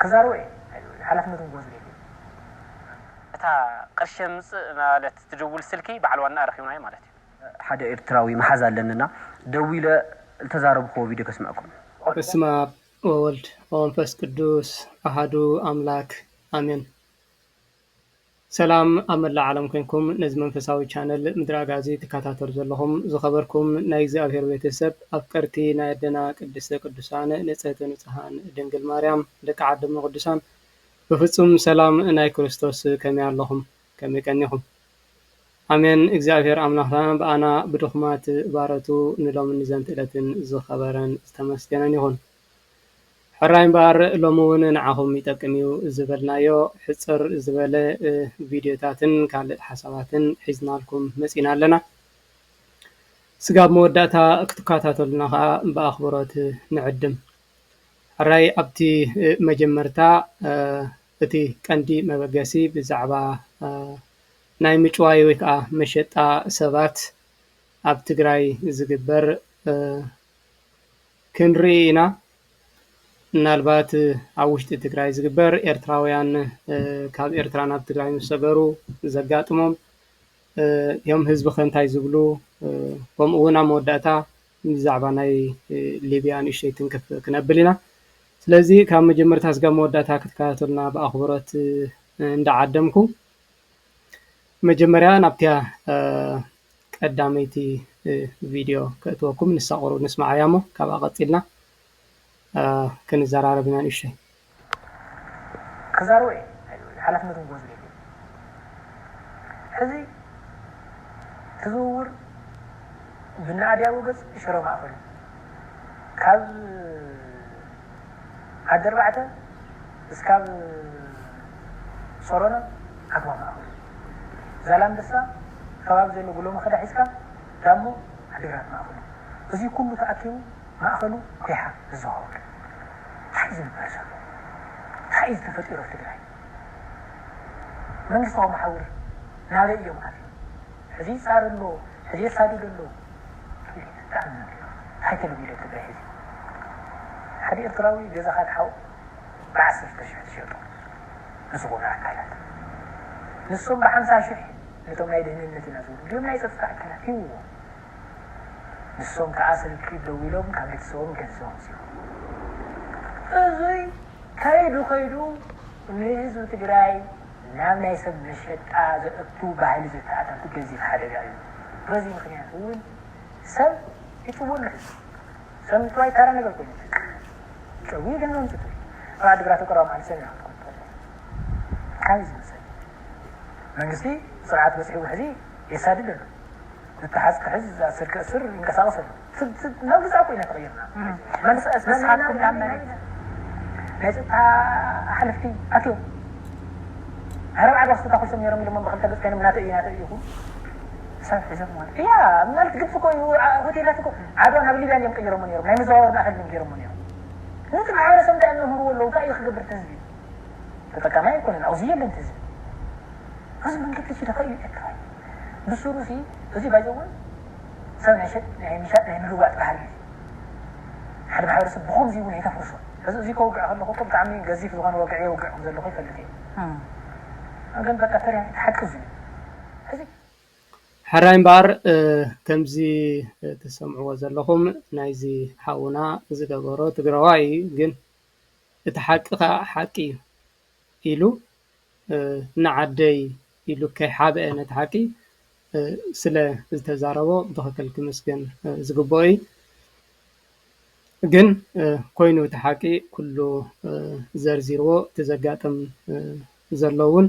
ክዛረቦ እየ። ሓላፍነቱ ክወስድ የድልዮ። እታ ቅርሺ የምጽእ ማለት ትድውል ስልኪ በዓል ዋናኣ ረኺብናዮ ማለት እዩ። ሓደ ኤርትራዊ መሓዛ ኣለንና፣ ደዊለ ዝተዛረብክዎ ቪድዮ ከስምዐኩም። በስመ ኣብ ወወልድ ወመንፈስ ቅዱስ ኣሃዱ ኣምላክ ኣሜን። ሰላም ኣብ መላእ ዓለም ኮንኩም ነዚ መንፈሳዊ ቻነል ምድረ ኣጋዚ ትከታተሉ ዘለኹም ዝኸበርኩም ናይ እግዚኣብሔር ቤተሰብ ኣፍቀርቲ ናይ ኣደና ቅድስተ ቅዱሳን ንጽህቲ ንጽሃን ድንግል ማርያም ደቂ ዓዲ እመ ቅዱሳን ብፍጹም ሰላም ናይ ክርስቶስ ከመይ ኣለኹም? ከመይ ቀኒኹም? ኣሜን። እግዚኣብሔር ኣምላኽና ብኣና ብድኹማት ባረቱ ንሎሚ ንዘንት ዕለትን ዝኸበረን ዝተመስገነን ይኹን። ሕራይ እምበኣር ሎሚ እውን ንዓኹም ይጠቅም እዩ ዝበልናዮ ሕጽር ዝበለ እ፣ ቪድዮታትን ካልእ ሓሳባትን ሒዝናልኩም መጺና ኣለና። ስጋብ መወዳእታ ክትከታተሉና ከኣ ብኣኽብሮት ንዕድም። ሕራይ ኣብቲ እ፣ መጀመርታ እ፣ እቲ ቀንዲ መበገሲ ብዛዕባ እ፣ ናይ ምጭዋይ ወይ ከዓ መሸጣ ሰባት ኣብ ትግራይ ዝግበር እ፣ ክንርኢ ኢና። ምናልባት ኣብ ውሽጢ ትግራይ ዝግበር ኤርትራውያን እ፣ ካብ ኤርትራ ናብ ትግራይ ምስ ሰገሩ ዘጋጥሞም እ፣ እዮም ህዝቢ ከ እንታይ ዝብሉ እ፣ ከምኡ እውን ኣብ መወዳእታ ብዛዕባ ናይ እ፣ ሊብያ ንእሽተይ ትንክፍ ክነብል ኢና። ስለዚ ካብ መጀመርታ ስጋብ መወዳእታ ክትከታተሉና ብኣኽብሮት እ፣ እንዳዓደምኩ መጀመርያ ናብቲያ እ፣ ቀዳመይቲ እ፣ ቪድዮ ከእትወኩም ንሳ ቁሩብ ንስማዓያ እሞ ካብኣ ቀፂልና እ፣ ክንዘራረብ ኢና ንእሽተይ። ክዛረቦ እየ ሓላፍነቱ ክወስድ የድልዮ። ሕዚ እቲ ዝውውር ብናኣድያቦ ገፅ ሽረ ማእኸሉ ካብ ዓዲ ኣርባዕተ እስካብ ሶሮና ዓግባ ማእኸሉ ዛላምበሳ ከባቢ ዘሎ ጉሎ መኸዳ ሒዝካ ዳሞ ዓዲግራት ማእኸሉ እዚ ኩሉ ተኣኪቡ ማእኸሉ ኲሓ ዝዘዋወር እንታይ እዩ ዝግበር ዘሎ? እንታይ እዩ ተፈጢሩ ኣብ ትግራይ? መንግስቲ ከመሓውር ናበይ እዮም ኣትዮም? ሕዚ ይፃር ኣሎ፣ ሕዚ የሳድድ ኣሎ። ብጣዕሚ እንታይ ተለሚዶ ትግራይ ሕዚ? ሓደ ኤርትራዊ ገዛኻ ትሓው ብዓሰርተ ሽሕ ትሸጦ ንዝኾኑ ኣካላት ንሶም ብሓምሳ ሽሕ ነቶም ናይ ደህንነት ኢና ዝብሉ ድዮም ናይ ፀጥታ ኣካላት ሂብዎ። ንሶም ከዓ ስልኪ ደዊሎም ካብ ቤተሰቦም ገንዘቦም ዝህቡ። እዙይ ከይዱ ከይዱ ንህዝቢ ትግራይ ናብ ናይ ሰብ መሸጣ ዘእቱ ባህሊ ዘተኣታቱ ገዚፍ ሓደጋ እዩ። በዚ ምክንያት እውን ሰብ ይጭወሉ። ሰብ ምጥዋይ ተራ ነገር ኮይኑ ጨዊ ገንዘብ ምፅቱ ኣብ ዓድግራት ቀረባ መዓልቲ ሰብ ይረኽብ። ካብዚ ዝመፀ መንግስቲ ስርዓት በፂሕዎ ሕዚ የሳድድ ኣሎ። ዝተሓዝ ክሕዝ ዝኣሰር ክእስር ይንቀሳቐስ ኣሎ። ናብ ግዛእ እኮ ኢና ተቐይርና። ንስኻትኩም ናብ መሬት ናይ ፀጥታ ሓለፍቲ ኣትዮም ኣረብ ዓዲ ክስታ ኩሶም ነይሮም ኢሎሞም ብክልተ ገፅ ኮይኖም ናተይ እዩ ናተይ እዩ ኢኹም ሰብ ሒዞም ማለት እያ ማለት ግብፂ እኮ እዩ። ሆቴላት እኮ ዓድዋ ናብ ሊብያ እዮም ቀይሮሞ ነይሮም ናይ መዘዋወሪ ማእኸል እዮም ገይሮሞ ነይሮም። ነቲ ማሕበረሰብ እንታይ እምህርዎ ኣለዉ እንታይ እዩ ክገብር እቲ ህዝቢ ተጠቃማይ ኣይኮነን ኣውዚ የለን እቲ ህዝቢ እዚ መንገዲ እዚ ደኸ እዩ ኤርትራዊ ብስሩ ሲ እዚ ባይዘወ ሰብ ናይ ሸጥ ናይ ምሻጥ ናይ ምልዋጥ ባህሊ እዩ ሓደ ማሕበረሰብ ብኸምዚ እውን ኣይተፍርሶ እዚ እዚ ከውግዕ ከለኹ እኮ ብጣዕሚ ገዚፍ ዝኾነ ወግዒ የውግዕ ከም ዘለኹ ይፈልጥ እየ ግን በቃ ተሪያ ሓቂ እዚ ሕራይ እምበኣር ከምዚ ትሰምዕዎ ዘለኹም ናይዚ ሓውና ዝገበሮ ትግራዋይ እዩ ግን እቲ ሓቂ ከዓ ሓቂ እዩ ኢሉ ንዓደይ ኢሉ ከይሓብአ ነቲ ሓቂ ስለ ዝተዛረቦ ብትኽክል ክምስገን ዝግብኦ እዩ። ግን ኮይኑ እቲ ሓቂ ኩሉ ዘርዚርዎ እቲ ዘጋጥም ዘሎ እውን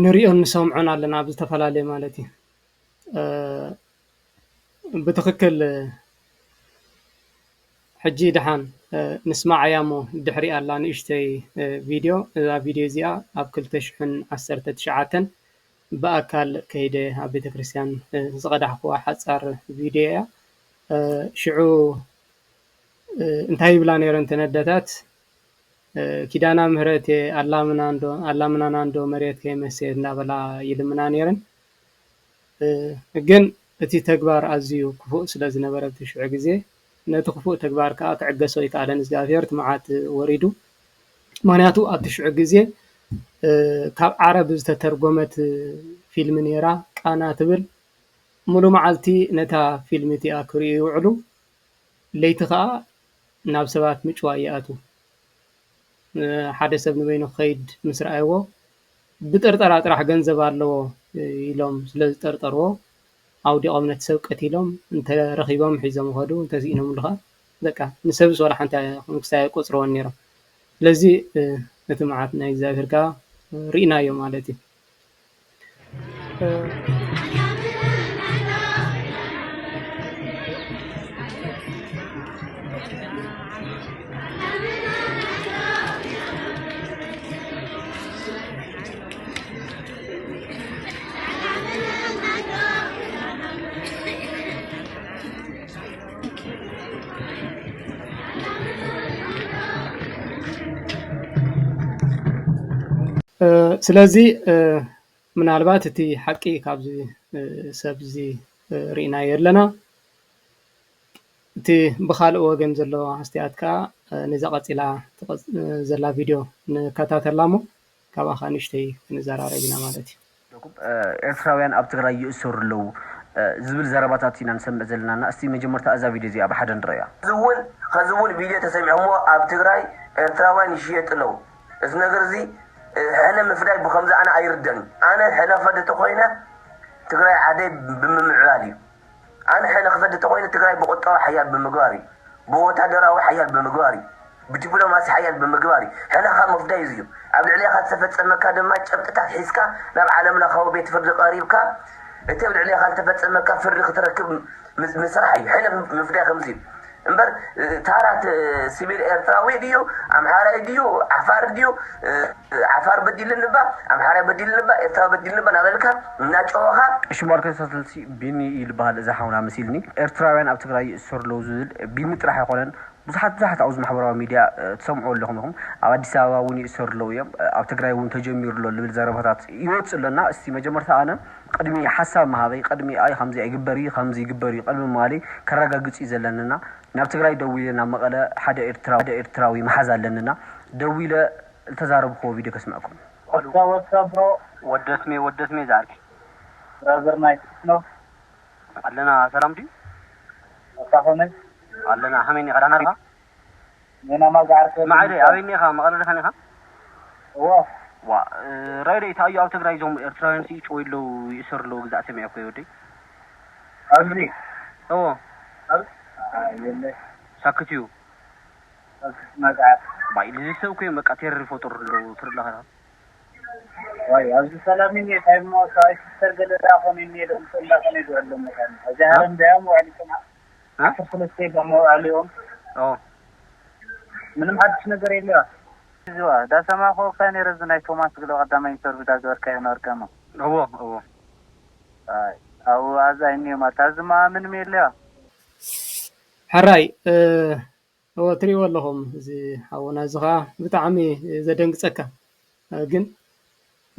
ንሪኦን ንሰምዖን ኣለና ኣብ ዝተፈላለየ ማለት እዩ። ብትኽክል ሕጂ ደሓን ንስማዓያ እሞ ድሕሪ ኣላ ንእሽተይ ቪድዮ እዛ ቪድዮ እዚኣ ኣብ ክልተ ሽሕን ዓሰርተ ትሽዓተን ብኣካል ከይደ ኣብ ቤተክርስትያን ዝቐዳሕኩዋ ሓፃር ቪድዮ እያ ሽዑ እንታይ ይብላ ነይረን ተነደታት ኪዳና ምህረት ኣላምናና እንዶ መሬት ከይመሰየት እንዳበላ ይልምና ነይረን። ግን እቲ ተግባር ኣዝዩ ክፉእ ስለ ዝነበረ ኣብቲ ሽዑ ግዜ ነቲ ክፉእ ተግባር ከዓ ክዕገሶ ኣይከኣለን እግዚኣብሔር እቲ መዓት ወሪዱ ምኽንያቱ ኣብቲ ሽዑ ግዜ ካብ ዓረብ ዝተተርጎመት ፊልም ነይራ፣ ቃና ትብል። ሙሉ መዓልቲ ነታ ፊልም እቲኣ ክርእዩ ይውዕሉ፣ ለይቲ ኸኣ ናብ ሰባት ምጭዋይ ይኣትዉ። ሓደ ሰብ ንበይኑ ክኸይድ ምስ ረኣይዎ፣ ብጥርጠራ ጥራሕ ገንዘብ ኣለዎ ኢሎም ስለ ዝጠርጠርዎ፣ ኣውዲቖም ነቲ ሰብ ቀቲሎም፣ እንተረኺቦም ሒዞም ይኸዱ፣ እንተስኢኖምሉ ኸኣ በቃ ንሰብስ ዋላ ሓንቲ ክሳይ ኣይቆጽርዎን ነይሮም። ስለዚ ነቲ መዓት ናይ እግዚኣብሔር ከኣ ርኢናዮ ማለት እዩ። ስለዚ ምናልባት እቲ ሓቂ ካብዚ ሰብ እዚ ርኢናዮ ኣለና። እቲ ብኻልእ ወገን ዘሎ ኣስትያት ከኣ ነዛ ቀጺላ ዘላ ቪድዮ ንከታተላ እሞ ካብኣ ከኣ ንእሽተይ ክንዘራረብ ኢና ማለት እዩ። ኤርትራውያን ኣብ ትግራይ ይእሰሩ ኣለዉ ዝብል ዘረባታት ኢና ንሰምዕ ዘለና እና እስቲ መጀመርታ እዛ ቪድዮ እዚኣ ብሓደ ንረእያ። ሕዚ እውን ሕዚ እውን ቪድዮ ተሰሚዕኹምዎ ኣብ ትግራይ ኤርትራውያን ይሽየጡ ኣለዉ። እዚ ነገር እዚ ሕነ ምፍዳይ ብኸምዚ ኣነ ኣይርደን እዩ። ኣነ ሕነ ክፈዲ ተኾይነ ትግራይ ዓደይ ብምምዕባል እዩ። ኣነ ሕነ ክፈዲ ተኾይነ ትግራይ ብቁጠባ ሓያል ብምግባር እዩ። ብወታደራዊ ሓያል ብምግባር እዩ። ብዲፕሎማሲ ሓያል ብምግባር እዩ። ሕነ ካብ ምፍዳይ እዚ እዩ። ኣብ ልዕሌኻ ዝተፈፀመካ ድማ ጭብጥታት ሒዝካ ናብ ዓለም ለኻዊ ቤት ፍርዲ ቀሪብካ እቲ ኣብ ልዕሌኻ ዝተፈፀመካ ፍርዲ ክትረክብ ምስራሕ እዩ። ሕነ ምፍዳይ ከምዚ እዩ። እምበር ታራ ሲቪል ኤርትራዊ ድዩ ኣምሓራይ ድዩ ዓፋር ድዩ ዓፋር በዲልኒ እባ ኣምሓራይ በዲልኒ እባ ኤርትራዊ በዲልኒ እባ እናበልካ እናጨወኻ። ሽሙ ኣልከ ተኸታተልቲ ቢኒ እዩ ዝበሃል እዚ ሓውና መሲልኒ። ኤርትራውያን ኣብ ትግራይ ይእሰሩ ኣለዉ ዝብል ቢኒ ጥራሕ ኣይኮነን። ብዙሓት ብዙሓት ኣብዚ ማሕበራዊ ሚድያ ትሰምዕዎ ኣለኹም ኢኹም። ኣብ ኣዲስ ኣበባ እውን ይእሰሩ ኣለዉ እዮም። ኣብ ትግራይ እውን ተጀሚሩ ኣሎ ዝብል ዘረባታት ይወፅእ ኣሎ እና እስቲ መጀመርታ ኣነ ቅድሚ ሓሳብ ምሃበይ ቅድሚ ኣይ ከምዚ ኣይግበር እዩ ከምዚ ይግበር እዩ ቅድሚ ምባለይ ከረጋግፅ እዩ ዘለኒ እና ናብ ትግራይ ደዊለ ናብ መቐለ ሓደ ኤርትራዊ ሓደ ኤርትራዊ ምሓዝ ኣለኒ እና ደዊለ ዝተዛረብክዎ ቪድዮ ከስምዐኩም። What's up, what's up, bro? ወደስሜ ወደስሜ ዛርኪ Brother, nice to know. ኣለና ሰላም ድዩ? ወሳ ከመይ? ኣለና ከመይ ኔኻ ዳና ርኻ? ሜና ማጋ ዓርከይ መዓይ ደይ ኣበይ ኔኻ መቐለ ዲኻ ኔኻ? እዎ። ዋ ራይ ደይ ታዩ ኣብ ትግራይ ዞም ኤርትራውያን ሲ ጭወይ ኣለዉ ይእሰሩ ኣለዉ ግዛዕ ሰሚዐ እኮ ይወደይ። ኣብዚ እዎ ኣብ የለ ሳክት እዩ። መግዓት ባይ ልዚ ሰብ ኮይ በቃ ቴረር ይፈጥሩ ኣለዉ ትርላ ከራ ዋይ ኣብዚ ሰላም እኔ ታይሞ ሰዋይ ሲስተር ገለ ዳኾን እኔ ደም ሰላ ከነ ይግበል ደሞ ታይሞ እዚ ዓለም ዳያም ዋሊ ከና ዓሰርተ ሰለስተ ደሞ ኣሊኦም ኦ ምንም ሓድሽ ነገር የለዋ እዚዋ ዳሰማ ኮ ካይ ነረ እዚ ናይ ቶማስ ግሎ ቀዳማይ ኢንተርቪው ዳገበርካዮ ነበርከ እሞ እዎ እዎ ኣይ ኣብኡ ኣዛ እኒኦ ማለት ኣዚ ማ ምንም የለዋ ሕራይ እዎ ትሪእዎ ኣለኹም እዚ ሓውና እዚ ኸዓ ብጣዕሚ ዘደንግፀካ ግን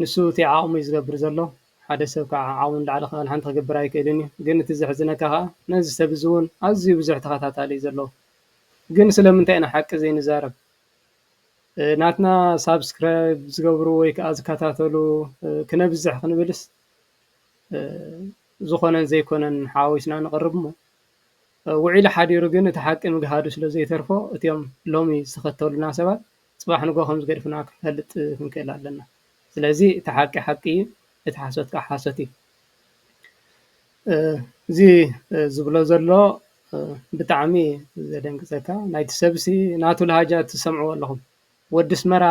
ንሱ እቲ ዓቕሙ እዩ ዝገብር ዘሎ ሓደ ሰብ ከዓ ዓቕሙ ንላዕሊ ክበልሓንቲ ክገብር ኣይክእልን እዩ ግን እቲ ዘሕዝነካ ከዓ ነዚ ሰብ እዚ እውን ኣዝዩ ብዙሕ ተኸታታሊ እዩ ዘለዎ ግን ስለምንታይ ኢና ሓቂ ዘይንዛረብ ናትና ሳብስክራይብ ዝገብሩ ወይ ከዓ ዝከታተሉ ክነብዝሕ ክንብልስ ዝኾነን ዘይኮነን ሓዋዊስና ንቕርብ እሞ ውዒሉ ሓዲሩ ግን እቲ ሓቂ ምግሃዱ ስለ ዘይተርፎ እቲኦም ሎሚ ዝተኸተሉና ሰባት ፅባሕ ንጎ ከም ዝገድፉና ክንፈልጥ ክንክእል ኣለና ስለዚ እቲ ሓቂ ሓቂ እዩ እቲ ሓሶት ከዓ ሓሶት እዩ እዚ ዝብሎ ዘሎ ብጣዕሚ ዘደንግፀካ ናይቲ ሰብሲ ናቱ ልሃጃ ትሰምዕዎ ኣለኹም ወዲ ስመራ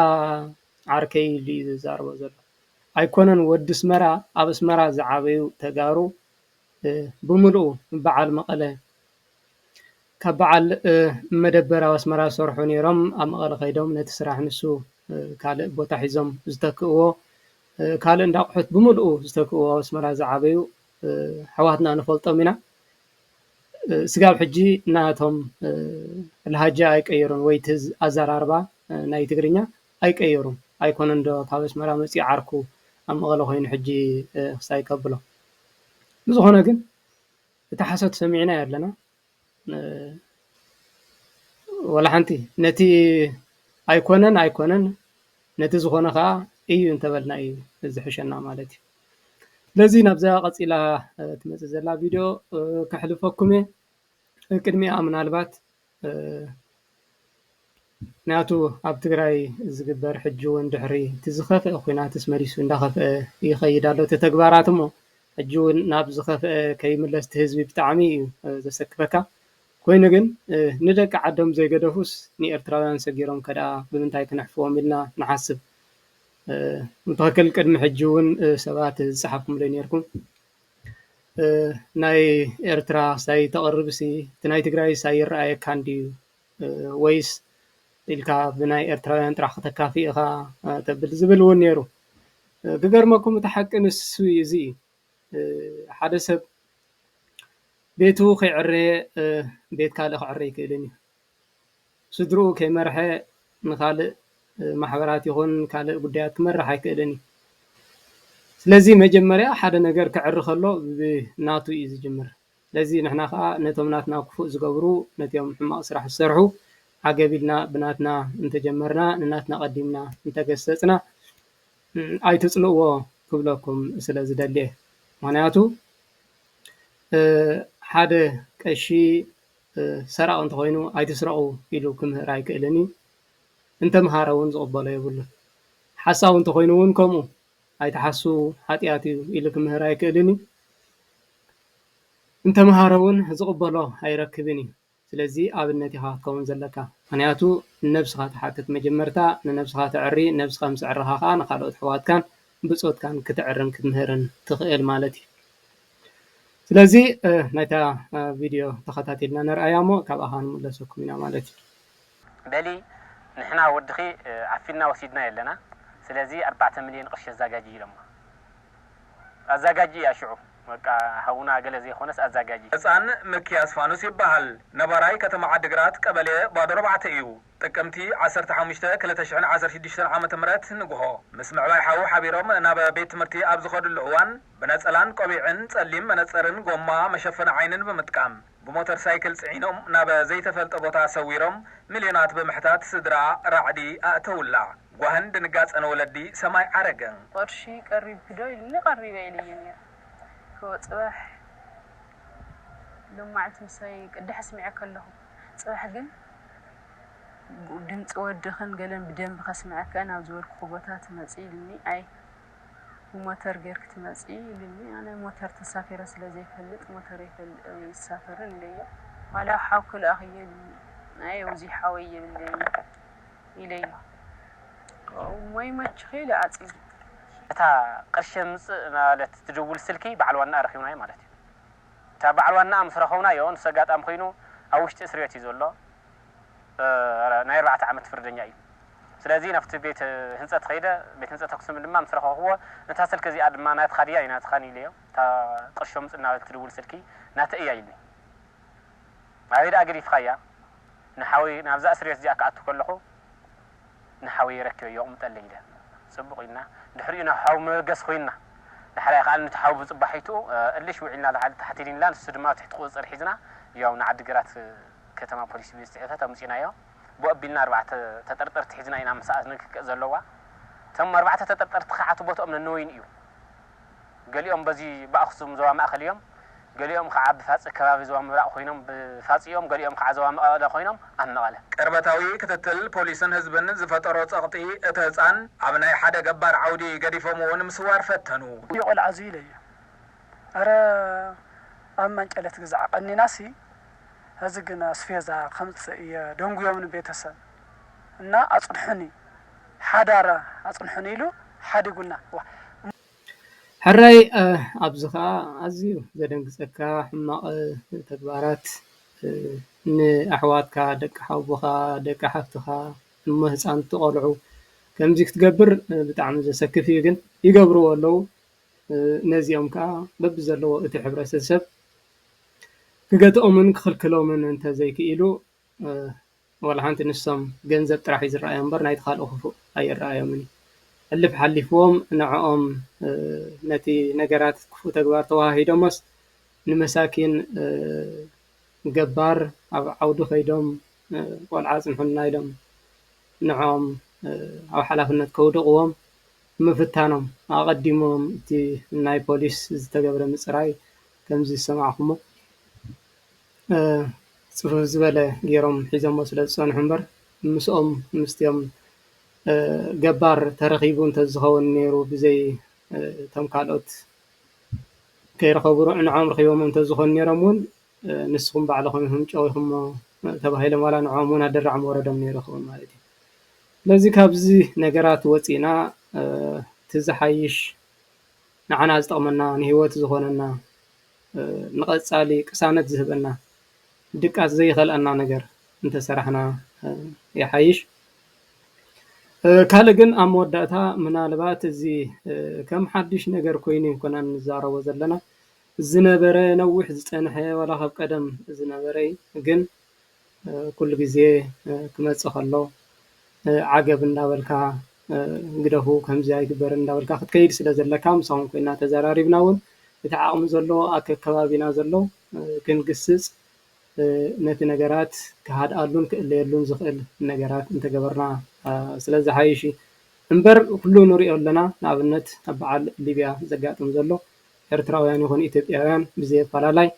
ዓርከይ ኢሉ እዩ ዝዛረቦ ዘሎ ኣይኮነን ወዲ ስመራ ኣብ ስመራ ዝዓበዩ ተጋሩ ብምልኡ በዓል መቐለ ካብ በዓል መደበር ኣብ ኣስመራ ዝሰርሑ ነይሮም ኣብ መቐለ ከይዶም ነቲ ስራሕ ንሱ ካልእ ቦታ ሒዞም ዝተክእዎ ካልእ እንዳቑሑት ብምልኡ ዝተክእዎ ኣብ ኣስመራ ዝዓበዩ ኣሕዋትና ንፈልጦም ኢና ስጋብ ሕጂ ናቶም ልሃጃ ኣይቀየሩን ወይ እቲ ኣዘራርባ ናይ ትግርኛ ኣይቀየሩን ኣይኮነን ዶ ካብ ኣስመራ መፅኡ ዓርኩ ኣብ መቐለ ኮይኑ ሕጂ ክሳይ ከብሎ ብዝኾነ ግን እቲ ሓሶት ሰሚዕናዮ ኣለና ወላ ሓንቲ ነቲ ኣይኮነን ኣይኮነን ነቲ ዝኾነ ከዓ እዩ እንተበልና እዩ ዝሕሸና ማለት እዩ። ስለዚ ናብዛ ቀፂላ ትመፅእ ዘላ ቪድዮ ከሕልፈኩም እየ። ቅድሚኣ ምናልባት ናቱ ኣብ ትግራይ ዝግበር ሕጂ እውን ድሕሪ እቲ ዝኸፍአ ኩናትስ መሊሱ እንዳኸፍአ ይኸይድ ኣሎ እቲ ተግባራት እሞ ሕጂ እውን ናብ ዝኸፍአ ከይምለስ እቲ ህዝቢ ብጣዕሚ እዩ ዘሰክፈካ። ኮይኑ ግን ንደቂ ዓዶም ዘይገደፉስ ንኤርትራውያን ሰጊሮም ከደኣ ብምንታይ ክነሕፍዎም ኢልና ንሓስብ። ብትኽክል ቅድሚ ሕጂ እውን ሰባት ዝፀሓፍኩምለይ ነይርኩም። ናይ ኤርትራ ሳይ ተቕርብሲ እቲ ናይ ትግራይ ሳይ ይረኣየካ እንድዩ ወይስ ኢልካ ብናይ ኤርትራውያን ጥራሕ ክተካፊ ኢኻ ተብል ዝብል እውን ነይሩ። ክገርመኩም እቲ ሓቂ ንሱ እዩ። እዚ ሓደ ሰብ ቤቱ ከይዕረየ ቤት ካልእ ክዕረ ይክእልን እዩ። ስድርኡ ከይመርሐ ንኻልእ ማሕበራት ይኹን ካልእ ጉዳያት ክመርሕ ኣይክእልን እዩ። ስለዚ መጀመርያ ሓደ ነገር ክዕሪ ከሎ ብናቱ እዩ ዝጅምር። ስለዚ ንሕና ከዓ ነቶም ናትና ክፉእ ዝገብሩ ነቲኦም ሕማቕ ስራሕ ዝሰርሑ ዓገብ ኢልና ብናትና እንተጀመርና ንናትና ቀዲምና እንተገሰፅና ኣይትፅልእዎ ክብለኩም ስለ ዝደሊ እየ። ምኽንያቱ ሓደ ቀሺ ሰራቒ እንተኾይኑ ኣይትስረቑ ኢሉ ክምህር ኣይክእልን እዩ። እንተምሃረ እውን ዝቕበሎ የብሉን። ሓሳዊ እንተኾይኑ እውን ከምኡ ኣይትሓስዉ ሓጢኣት እዩ ኢሉ ክምህር ኣይክእልን እዩ። እንተምሃረ እውን ዝቕበሎ ኣይረክብን እዩ። ስለዚ ኣብነት ኢኻ ክትከውን ዘለካ። ምኽንያቱ ንነብስኻ ትሓትት መጀመርታ፣ ንነብስኻ ተዕሪ፣ ነብስኻ ምስ ኣዕረኻ ኸኣ ንኻልኦት ኣሕዋትካን ብጾትካን ክትዕርን ክትምህርን ትኽእል ማለት እዩ። ስለዚ ናይታ ቪድዮ ተኸታቲልና ነርኣያ እሞ ካብኣ ኸኣ ንምለሰኩም ኢና ማለት እዩ። በሊ ንሕና ወድኺ ዓፊንና ወሲድናዮ ኣለና፣ ስለዚ ኣርባዕተ ሚልዮን ቅርሺ ኣዛጋጂ ኢሎማ። ኣዛጋጂ እያ ሽዑ በቃ ሓውና ገለ ዘይኮነስ ኣዛጋጂ። ህፃን ምክያስ ፋኑስ ይበሃል። ነባራይ ከተማ ዓዲግራት ቀበሌ ባዶ ኣርባዕተ እዩ። ጥቅምቲ ዓሰርተ ሓሙሽተ ክልተ ሽሕን ዓሰርተ ሽዱሽተን ዓመተ ምህረት ንግሆ ምስ ምዕባይ ሓዉ ሓቢሮም ናብ ቤት ትምህርቲ ኣብ ዝኸድሉ እዋን ብነፀላን ቆቢዕን ፀሊም መነፀርን ጎማ መሸፈኒ ዓይንን ብምጥቃም ብሞተር ሳይክል ፅዒኖም ናብ ዘይተፈልጠ ቦታ ሰዊሮም ሚልዮናት ብምሕታት ስድራ ራዕዲ ኣእተውላ። ጓህን ድንጋፀን ወለዲ ሰማይ ዓረገ። ቅርሺ ቀሪብኪ ዶ ኢሉኒ ቀሪበ ኢለዮ ነይረ። ክወ ፅባሕ ሎማዕንቲ ምሳይ ቅዳሕ ኣስሚዐ ከለኹ ፅባሕ ግን ድምፂ ወድኽን ገለን ብደንቢ ከስምዐከ ናብ ዝበልኩኹ ቦታ ትመፂ ኢሉኒ ኣይ ብሞተር ጌርኪ ትመፂ ኢሉኒ ኣነ ሞተር ተሳፊረ ስለ ዘይፈልጥ ሞተር ኣይፈልጥ ኣይሳፈርን ኢለዮ ዋላ ሓው ክልኣኽዮ ኢሉኒ ኣይ ኣብዚ ሓወይ የብለይን ኢለዮ እሞ ይመችኺ ኢሉ ዓፂኒ። እታ ቅርሺ የምፅእ እናበለት ትድውል ስልኪ በዓል ዋናኣ ረኺብናዮ ማለት እዩ። እታ በዓል ዋናኣ ምስ ረኸብናዮ ንሱ ኣጋጣሚ ኮይኑ ኣብ ውሽጢ እስር ቤት እዩ ዘሎ። ናይ ኣርባዕተ ዓመት ፍርደኛ እዩ። ስለዚ ናብቲ ቤት ህንፀት ኸይደ ቤት ህንፀት ኣክሱም ድማ ምስ ረኸብክዎ ነታ ስልኪ እዚኣ ድማ ናትኻ ድያ ኣይናትኻን ኢለዮ። እታ ቅርሺ የምፅእ እናበለት ትድውል ስልኪ ናተይ እያ ኢሉኒ። ኣበይ ደኣ ገዲፍኻያ? ንሓወይ ናብዛ እስር ቤት እዚኣ ክኣቱ ከለኹ ንሓወይ ረኪበዮ የቕምጠለይ ኢለ። ፅቡቕ ኢልና ድሕሪኡ ናብ ሓው መበገሲ ኮይንና። ዳሕራይ ከዓ ነቲ ሓው ብፅባሒቱ እልሽ ውዒልና ላዕሊ ታሕቲ ኢልና ንሱ ድማ ትሕቲ ቁፅፅር ሒዝና ያው ንዓዲግራት ከተማ ፖሊስ ቤት ፅሕፈት ኣምፂእናዮ። ብኡ ኣቢልና ኣርባዕተ ተጠርጠርቲ ሒዝና ኢና ምስኣ ንክክእ ዘለዋ። እቶም ኣርባዕተ ተጠርጠርቲ ከዓ እቲ ቦትኦም ነነወይኒ እዩ። ገሊኦም በዚ ብኣኽሱም ዞባ ማእኸል እዮም፣ ገሊኦም ከዓ ብፋፂ ከባቢ ዞባ ምብራቕ ኮይኖም ብፋፂ እዮም፣ ገሊኦም ከዓ ዞባ መቐለ ኮይኖም ኣብ መቐለ። ቅርበታዊ ክትትል ፖሊስን ህዝብን ዝፈጠሮ ፀቕጢ እቲ ህፃን ኣብ ናይ ሓደ ገባር ዓውዲ ገዲፎምዎ ንምስዋር ፈተኑ። እዩ ቆልዓ እዚ ኢለዮ። ኣረ ኣብ ማንጨለት ግዛዕ ቀኒናሲ ሕዚ ግን ኣስፌዛ ከምፅእ እየ ደንጉዮምኒ ቤተሰብ እና ኣፅንሑኒ ሓዳር ኣፅንሑኒ ኢሉ ሓዲጉና። ሕራይ ኣብዚ ኸዓ ኣዝዩ ዘደንግፀካ ሕማቕ ተግባራት ንኣሕዋትካ፣ ደቂ ሓውቦኻ፣ ደቂ ሓፍትኻ፣ እሞ ህፃንቲ ቆልዑ ከምዚ ክትገብር ብጣዕሚ ዘሰክፍ እዩ። ግን ይገብርዎ ኣለዉ። ነዚኦም ከዓ በብዘለዎ እቲ ሕብረተሰብ ክገትኦምን ክኽልክሎምን እንተዘይክኢሉ ዋላ ሓንቲ ንሶም ገንዘብ ጥራሕ እዩ ዝረኣዮም እምበር ናይቲ ካልእ ክፉእ ኣይረኣዮምን እዩ። ሕልፍ ሓሊፍዎም ንዕኦም ነቲ ነገራት ክፉእ ተግባር ተወሃሂዶሞስ ንመሳኪን ገባር ኣብ ዓውዲ ከይዶም ቆልዓ ኣፅንሑልና ኢሎም ንዕኦም ኣብ ሓላፍነት ከውድቕዎም ምፍታኖም ኣቐዲሞም እቲ ናይ ፖሊስ ዝተገብረ ምፅራይ ከምዚ ዝሰማዕኹሞ ፅፍፍ ዝበለ ገይሮም ሒዞሞ ስለ ዝፀንሑ እምበር ምስኦም ምስቲኦም ገባር ተረኺቡ እንተዝኸውን ነይሩ ብዘይ እቶም ካልኦት ከይረኸቡ ንዕኦም ረኺቦም እንተዝኾኑ ነይሮም እውን ንስኹም ባዕልኹም ኢኹም ጨዊኹሞ ተባሂሎም ዋላ ንዕኦም እውን ኣደራዕ ምወረዶም ነይሩ ይኸውን ማለት እዩ። ስለዚ ካብዚ ነገራት ወፂእና እቲ ዝሓይሽ ንዓና ዝጠቕመና ንህይወት ዝኾነና ንቐፃሊ ቅሳነት ዝህበና ድቃስ ዘይኸልኣና ነገር እንተሰራሕና ይሓይሽ። ካልእ ግን ኣብ መወዳእታ ምናልባት እዚ ከም ሓድሽ ነገር ኮይኑ ይኮና ንዛረቦ ዘለና ዝነበረ ነዊሕ ዝፀንሐ ዋላ ካብ ቀደም ዝነበረ ግን ኩሉ ግዜ ክመፅእ ከሎ ዓገብ እንዳበልካ ግደፉ ከምዚ ኣይግበርን እንዳበልካ ክትከይድ ስለ ዘለካ ምሳኹም ኮይና ተዘራሪብና እውን እቲ ዓቕሚ ዘሎ ኣብ ከባቢና ዘሎ ክንግስፅ ነቲ ነገራት ክሃድኣሉን ክእለየሉን ዝኽእል ነገራት እንተገበርና ስለ ዝሓይሽ እዩ እምበር ኩሉ ንሪኦ ኣለና። ንኣብነት ኣብ በዓል ሊብያ ዘጋጥም ዘሎ ኤርትራውያን ይኹን ኢትዮጵያውያን ብዘየፈላላይ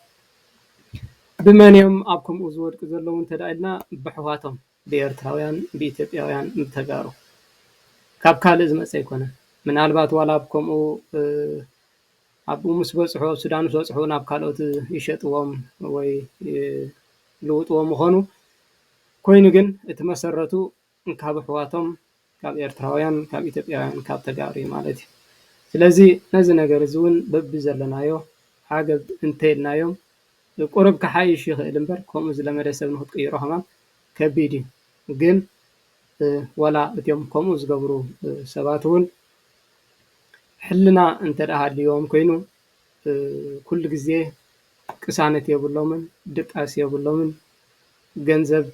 ብመን እዮም ኣብ ከምኡ ዝወድቁ ዘለዉ እንተደኣ ኢልና ብኣሕዋቶም ብኤርትራውያን ብኢትዮጵያውያን ብተጋሩ ካብ ካልእ ዝመፀ ኣይኮነን። ምናልባት ዋላ ኣብ ከምኡ ኣብኡ ምስ በፅሑ ኣብ ሱዳን ምስ በፅሑ ናብ ካልኦት ይሸጥዎም ወይ ይልውጥዎም ምኾኑ ኮይኑ ግን እቲ መሰረቱ ካብ ኣሕዋቶም ካብ ኤርትራውያን ካብ ኢትዮጵያውያን ካብ ተጋሩ እዩ ማለት እዩ። ስለዚ ነዚ ነገር እዚ እውን በቢ ዘለናዮ ዓገብ እንተኢልናዮም ቁሩብ ክሓይሽ ይኽእል እምበር ከምኡ ዝለመደ ሰብ ንክትቅይሮ ከማን ከቢድ እዩ። ግን ዋላ እትዮም ከምኡ ዝገብሩ ሰባት እውን ሕልና እንተ ደኣ ሃልዮም ኮይኑ ኩሉ ግዜ ቅሳነት የብሎምን፣ ድቃስ የብሎምን። ገንዘብ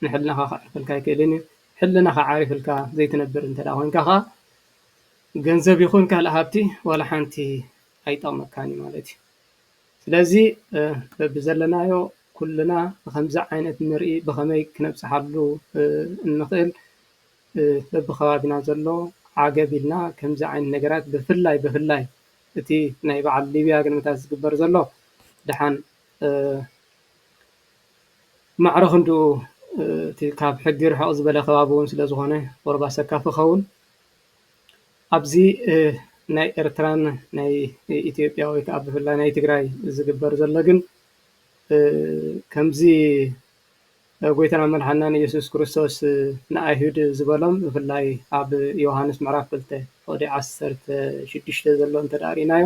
ንሕልናኻ ክዓርፈልካ ኣይክእልን እዩ። ሕልናኻ ዓሪፍልካ ዘይትነብር እንተ ደኣ ኮይንካ ከዓ ገንዘብ ይኹን ካልእ ሃብቲ ዋላ ሓንቲ ኣይጠቕመካን እዩ ማለት እዩ። ስለዚ በብዘለናዮ ኩልና ከምዚ ዓይነት ንርኢ ብኸመይ ክነብፅሓሉ እንኽእል በብኸባቢና ዘሎ ዓገብ ኢልና ከምዚ ዓይነት ነገራት ብፍላይ ብፍላይ እቲ ናይ በዓል ሊብያ ግንምታት ዝግበር ዘሎ ደሓን ማዕረ ክንድኡ እቲ ካብ ሕጊ ርሕቕ ዝበለ ከባቢ እውን ስለ ዝኾነ ቁሩብ ኣሰካፊ ኸውን ኣብዚ ናይ ኤርትራን ናይ ኢትዮጵያ ወይ ከዓ ብፍላይ ናይ ትግራይ ዝግበር ዘሎ ግን ከምዚ ጎይታና መድሓናን ኢየሱስ ክርስቶስ ንኣይሁድ ዝበሎም ብፍላይ ኣብ ዮሃንስ ምዕራፍ ክልተ ወዲ ዓሰርተ ሽዱሽተ ዘሎ እንተ ርኢናዮ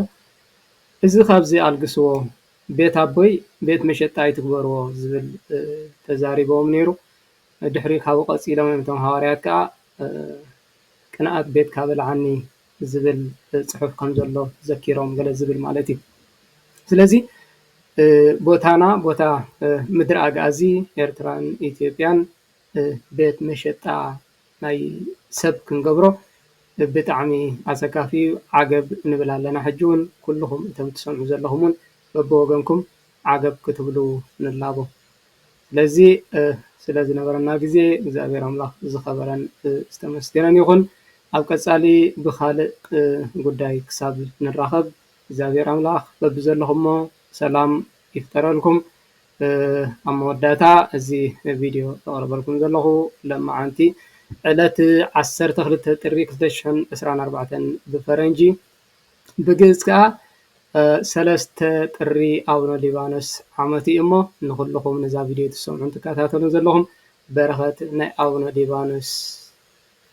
እዚ ካብዚ ኣልግስዎ ቤት ኣቦይ ቤት መሸጣ ኣይትግበርዎ ዝብል ተዛሪቦም ነይሩ። ድሕሪ ካብኡ ቀፂሎም እዮም እቶም ሃዋርያት ከዓ ቅንኣት ቤት ካበልዓኒ ዝብል ፅሑፍ ከም ዘሎ ዘኪሮም ገለ ዝብል ማለት እዩ። ስለዚ ቦታና ቦታ ምድሪ ኣግኣዚ ኤርትራን ኢትዮጵያን ቤት መሸጣ ናይ ሰብ ክንገብሮ ብጣዕሚ ኣሰካፊ እዩ። ዓገብ ንብል ኣለና። ሕጂ እውን ኩልኹም እቶም ትሰምዑ ዘለኹም እውን በብወገንኩም ዓገብ ክትብሉ ንላቦ። ስለዚ ስለ ዝነበረና ግዜ እግዚኣብሔር ኣምላኽ ዝኸበረን ዝተመስገነን ይኹን። ኣብ ቀፃሊ ብኻልእ ጉዳይ ክሳብ ንራኸብ እግዚኣብሔር ኣምላኽ በብዘለኹሞ ሰላም ይፍጠረልኩም። ኣብ መወዳእታ እዚ ቪድዮ ዘቕርበልኩም ዘለኹ ለማዓንቲ ዕለት ዓሰርተ ክልተ ጥሪ ክልተ ሽሕን ዕስራን ኣርባዕተን ብፈረንጂ ብግእዝ ከዓ ሰለስተ ጥሪ ኣቡነ ሊባኖስ ዓመት እዩ እሞ ንኹልኹም ነዛ ቪድዮ ትሰምዑን ትከታተሉን ዘለኹም በረኸት ናይ ኣቡነ ሊባኖስ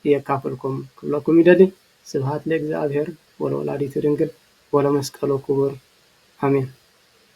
የካፍልኩም ክብለኩም ይደሊ። ስብሃት ለእግዚኣብሔር ወለወላዲቱ ድንግል ወለመስቀሉ ክቡር ኣሜን።